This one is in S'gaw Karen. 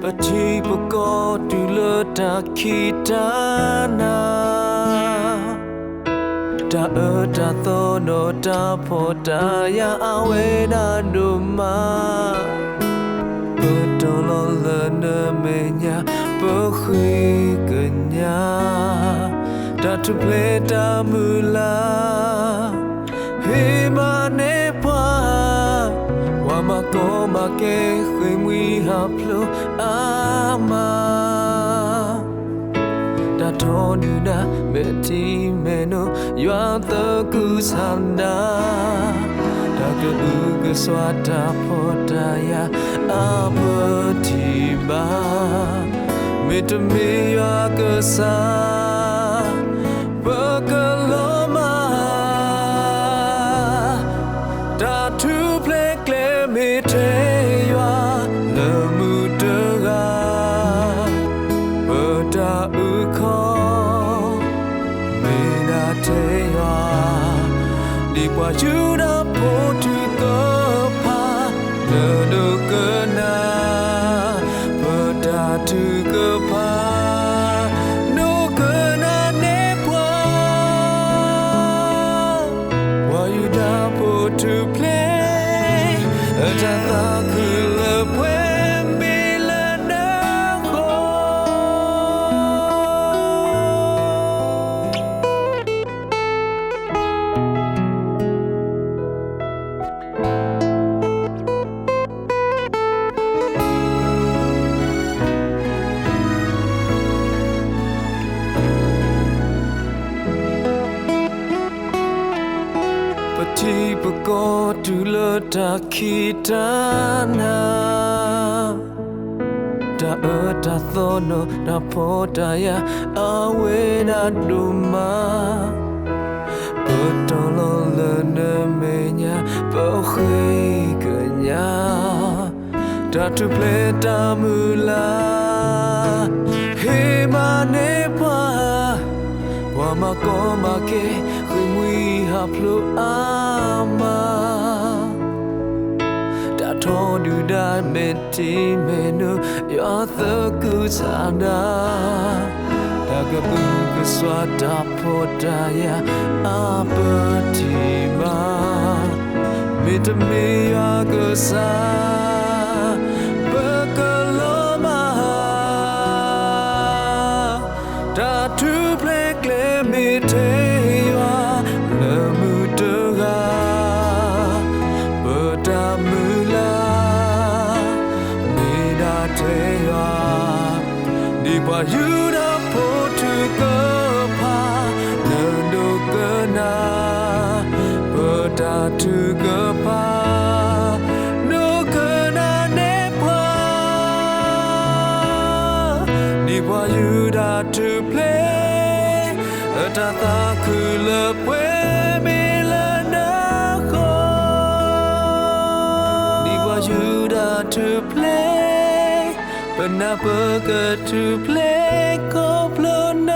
ပထံပကီၢ်တုၤလၢတၢ်ခံးတၢ်နၤ, တၢ်အၢတၢ်သီဒီးတၢ်ဖှီၣ်တၢ်ယာ်အဝဲဒၣ်ဒိၣ်မး, ပတီၢ်လီၤလၢနမဲာ်ညါ ပဃ့ကညး, တၢ်ထူၣ်ဖျဲးတၢ်မုၢ်လၢ် ဟ့ၣ်မၤန့ၢ်ပှၤ, ပှၤမၤကီမၤခဲဃ့ၢ်မှံဟးဖျိးအါမး, တၢ်ထီဒုၣ်ဒါမဲာ်ထံမဲာ်နိ ယွၤသးခုဆန္ဒ, တၢ်ကအုကစွါတၢ်ဖှီၣ်တၢ်ယာ်အပထံၣ်ဘၣ်, မ့တမ့ၢ်ယွၤကစၢ် ပကလီၤမၢ်, တၢ်ထူၣ်ဖျဲးကျဲမ့ၢ်ထဲယွၤလၢမုၢ်တဂၤ, ပတၢ်အုၣ်ခီ မ့ၢ်ဒၣ်ထဲယွၤ, ဒ်ပှၤယူဒၤဖိထုကဖၣ် နဒိကနၣ်, ပတၢ်ထုကဖၣ် ဒိကနၣ်န့ၢ်ပှၤ, ပှၤယူဒၤဖိထူၣ်ဖျဲး အတၢ်သးခုလၢပှဲၤမ့ၢ်လၢနဃီ ပထံပကီၢ်တုၤလၢတၢ်ခံးတၢ်နၤ, တၢ်အၢတၢ်သီဒီးတၢ်ဖှီၣ်တၢ်ယာ်အဝဲဒၣ်ဒိၣ်မး, ပတီၢ်လီၤလၢနမဲာ်ညါ ပဃ့ကညး, တၢ်ထူၣ်ဖျဲးတၢ်မုၢ်လၢ် ဟ့ၣ်မၤန့ၢ်ပှၤ, ပှၤမၤကီမၤခဲ ဃ့ၢ်မှံဟးဖျိးအါမး, တၢ်ထီဒုၣ်ဒါမဲာ်ထံမဲာ်နိ ယွၤသးခုဆန္ဒ, တၢ်ကအုကစွါတၢ်ဖှီၣ်တၢ်ယာ်အပထံၣ်ဘၣ်, မ့တမ့ၢ်ယွၤကစၢ် ပကလီၤမၢ် တၢ်ထူၣ်ဖျဲးကျဲမ့ၢ်ထဲယွၤလၢမုၢ်တဂၤ, ပတၢ်မုၢ်လၢ် မ့ၢ်ဒၣ်ထဲယွၤ, ဒ်ပှၤယူဒၤဖိထုကဖၣ် နဒိကနၣ်, ပတၢ်ထုကဖၣ် ဒိကနၣ်န့ၢ်ပှၤ ဒ်ပှၤယူဒၤထူၣ်ဖျဲး အတၢ်သးခုလၢပှဲၤမ့ၢ်လၢနဃီ, ဒ်ပှၤယူဒၤထူၣ်ဖျဲး ပနၢ်ပၢၢ်ကထူၣ်ဖျဲးခီဖျိန